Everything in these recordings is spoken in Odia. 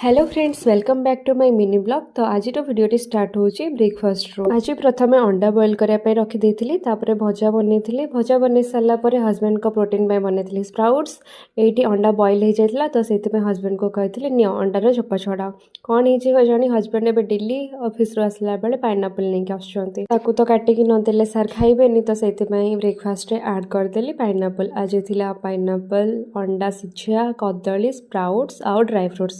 Hello friends, welcome back to my mini vlog। ତ ଆଜିର ଭିଡ଼ିଓଟି ଷ୍ଟାର୍ଟ ହେଉଛି ବ୍ରେକଫାଷ୍ଟରୁ। ଆଜି ପ୍ରଥମେ ଅଣ୍ଡା ବଏଲ୍ କରିବା ପାଇଁ ରଖିଦେଇଥିଲି। ତାପରେ ଭଜା ବନେଇଥିଲି। ଭଜା ବନେଇ ସାରିଲା ପରେ ହଜବେଣ୍ଡଙ୍କ ପ୍ରୋଟିନ୍ ପାଇଁ ବନେଇଥିଲି ସ୍ପ୍ରାଉଟ୍ସ। ଏଇଠି ଅଣ୍ଡା ବଏଲ୍ ହେଇଯାଇଥିଲା, ତ ସେଇଥିପାଇଁ ହଜବେଣ୍ଡଙ୍କୁ କହିଥିଲି, ନିଅ, ଅଣ୍ଡାର ଚୋପା ଛଡ଼ାଅ। କ'ଣ ହେଇଛି ଜାଣି ହଜବେଣ୍ଡ ଏବେ ଡେଲି ଅଫିସରୁ ଆସିଲା ବେଳେ ପାଇନାପଲ୍ ନେଇକି ଆସୁଛନ୍ତି। ତାକୁ ତ କାଟିକି ନଦେଲେ ସାର୍ ଖାଇବେନି, ତ ସେଇଥିପାଇଁ ବ୍ରେକଫାଷ୍ଟରେ ଆଡ଼୍ କରିଦେଲି ପାଇନାପଲ୍। ଆଜି ଥିଲା ପାଇନାପଲ୍, ଅଣ୍ଡା ସିଝା, କଦଳୀ, ସ୍ପ୍ରାଉଟ୍ସ ଆଉ ଡ୍ରାଏ ଫ୍ରୁଟ୍ସ।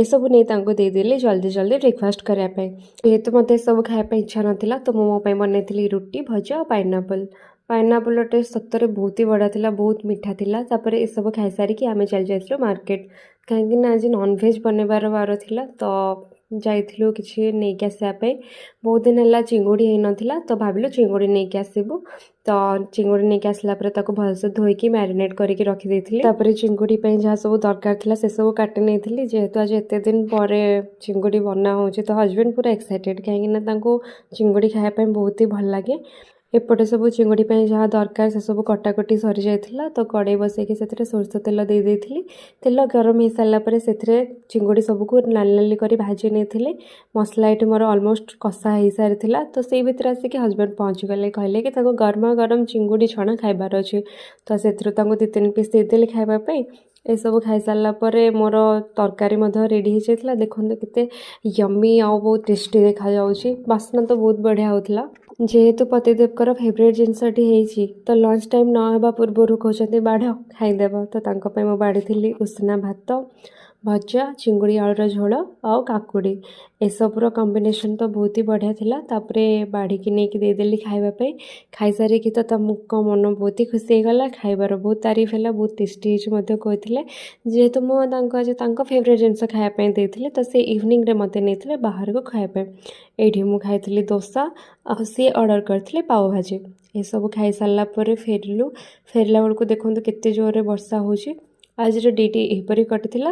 ଏସବୁ ନେଇ ତାଙ୍କୁ ଦେଇଦେଲି ଜଲ୍ଦି ଜଲ୍ଦି ବ୍ରେକଫାଷ୍ଟ କରିବା ପାଇଁ। ଯେହେତୁ ମୋତେ ଏସବୁ ଖାଇବା ପାଇଁ ଇଚ୍ଛା ନଥିଲା, ତ ମୁଁ ମୋ ପାଇଁ ବନେଇଥିଲି ରୁଟି, ଭଜା ଆଉ ପାଇନାପଲ୍। ପାଇନାପଲ୍ର ଟେଷ୍ଟ ସତରେ ବହୁତ ହି ବଢ଼ିଆ ଥିଲା, ବହୁତ ମିଠା ଥିଲା। ତାପରେ ଏସବୁ ଖାଇସାରିକି ଆମେ ଚାଲି ଯାଇଥିଲୁ ମାର୍କେଟ, କାହିଁକି ନା ଆଜି ନନଭେଜ୍ ବନେଇବାର ବାର ଥିଲା। ତ ଯାଇଥିଲୁ କିଛି ନେଇକି ଆସିବା ପାଇଁ। ବହୁତ ଦିନ ହେଲା ଚିଙ୍ଗୁଡ଼ି ହେଇନଥିଲା, ତ ଭାବିଲୁ ଚିଙ୍ଗୁଡ଼ି ନେଇକି ଆସିବୁ। ତ ଚିଙ୍ଗୁଡ଼ି ନେଇକି ଆସିଲା ପରେ ତାକୁ ଭଲସେ ଧୋଇକି ମ୍ୟାରିନେଟ୍ କରିକି ରଖିଦେଇଥିଲି। ତାପରେ ଚିଙ୍ଗୁଡ଼ି ପାଇଁ ଯାହା ସବୁ ଦରକାର ଥିଲା, ସେସବୁ କାଟି ନେଇଥିଲି। ଯେହେତୁ ଆଜି ଏତେ ଦିନ ପରେ ଚିଙ୍ଗୁଡ଼ି ବନା ହେଉଛି, ତ ହଜବେଣ୍ଡ ପୁରା ଏକ୍ସାଇଟେଡ଼, କାହିଁକିନା ତାଙ୍କୁ ଚିଙ୍ଗୁଡ଼ି ଖାଇବା ପାଇଁ ବହୁତ ହି ଭଲ ଲାଗେ। ଏପଟେ ସବୁ ଚିଙ୍ଗୁଡ଼ି ପାଇଁ ଯାହା ଦରକାର, ସେସବୁ କଟାକଟି ସରିଯାଇଥିଲା। ତ କଡ଼େଇ ବସେଇକି ସେଥିରେ ସୋରିଷ ତେଲ ଦେଇ ଦେଇଥିଲି। ତେଲ ଗରମ ହେଇସାରିଲା ପରେ ସେଥିରେ ଚିଙ୍ଗୁଡ଼ି ସବୁକୁ ନାଲି ନାଲି କରି ଭାଜି ନେଇଥିଲି। ମସଲା ଏଇଠି ମୋର ଅଲମୋଷ୍ଟ କଷା ହେଇସାରିଥିଲା। ତ ସେଇ ଭିତରେ ଆସିକି ହଜବେଣ୍ଡ ପହଞ୍ଚିଗଲେ। କହିଲେ କି ତାଙ୍କୁ ଗରମା ଗରମ ଚିଙ୍ଗୁଡ଼ି ଛଣା ଖାଇବାର ଅଛି। ତ ସେଥିରୁ ତାଙ୍କୁ ଦୁଇ ତିନି ପିସ୍ ଦେଇଦେଲି ଖାଇବା ପାଇଁ। ଏସବୁ ଖାଇସାରିଲା ପରେ ମୋର ତରକାରୀ ମଧ୍ୟ ରେଡ଼ି ହେଇଯାଇଥିଲା। ଦେଖନ୍ତୁ, କେତେ ୟମି ଆଉ ବହୁତ ଟେଷ୍ଟି ଦେଖାଯାଉଛି। ବାସ୍ନା ତ ବହୁତ ବଢ଼ିଆ ହେଉଥିଲା। ଯେହେତୁ ପତିଦେବଙ୍କର ଫେଭରେଟ୍ ଜିନିଷଟି ହେଇଛି, ତ ଲଞ୍ଚ ଟାଇମ୍ ନ ହେବା ପୂର୍ବରୁ କହୁଛନ୍ତି, ବାଢ଼, ଖାଇଦେବ। ତ ତାଙ୍କ ପାଇଁ ମୁଁ ବାଢ଼ିଥିଲି ଉଷୁନା ଭାତ, ଭଜା, ଚିଙ୍ଗୁଡ଼ି ଆଳୁର ଝୋଳ ଆଉ କାକୁଡ଼ି। ଏସବୁର କମ୍ବିନେସନ୍ ତ ବହୁତ ହି ବଢ଼ିଆ ଥିଲା। ତାପରେ ବାଢ଼ିକି ନେଇକି ଦେଇଦେଲି ଖାଇବା ପାଇଁ। ଖାଇସାରିକି ତ ତାଙ୍କ ମନ ବହୁତ ହି ଖୁସି ହେଇଗଲା। ଖାଇବାର ବହୁତ ତାରିଫ ହେଲା, ବହୁତ ଟେଷ୍ଟି ହେଇଛି ମଧ୍ୟ କହିଥିଲେ। ଯେହେତୁ ମୁଁ ତାଙ୍କୁ ଆଜି ତାଙ୍କ ଫେଭରେଟ୍ ଜିନିଷ ଖାଇବା ପାଇଁ ଦେଇଥିଲି, ତ ସେ ଇଭିନିଂରେ ମୋତେ ନେଇଥିଲେ ବାହାରକୁ ଖାଇବା ପାଇଁ। ଏଇଠି ମୁଁ ଖାଇଥିଲି ଦୋସା ଆଉ ସିଏ ଅର୍ଡ଼ର କରିଥିଲେ ପାଓଭାଜି। ଏସବୁ ଖାଇସାରିଲା ପରେ ଫେରିଲୁ। ଫେରିଲା ବେଳକୁ ଦେଖନ୍ତୁ, କେତେ ଜୋରରେ ବର୍ଷା ହେଉଛି। ଆଜିର ଡେଟି ଏହିପରି କଟିଥିଲା।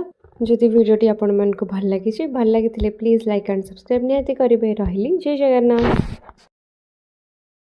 ଯଦି ଭିଡ଼ିଓଟି ଆପଣମାନଙ୍କୁ ଭଲ ଲାଗିଛି, ଭଲ ଲାଗିଥିଲେ ପ୍ଲିଜ୍ ଲାଇକ୍ ଆଣ୍ଡ ସବସ୍କ୍ରାଇବ୍ ନିହାତି କରିବେ। ରହିଲି, ଜୟ ଜଗନ୍ନାଥ।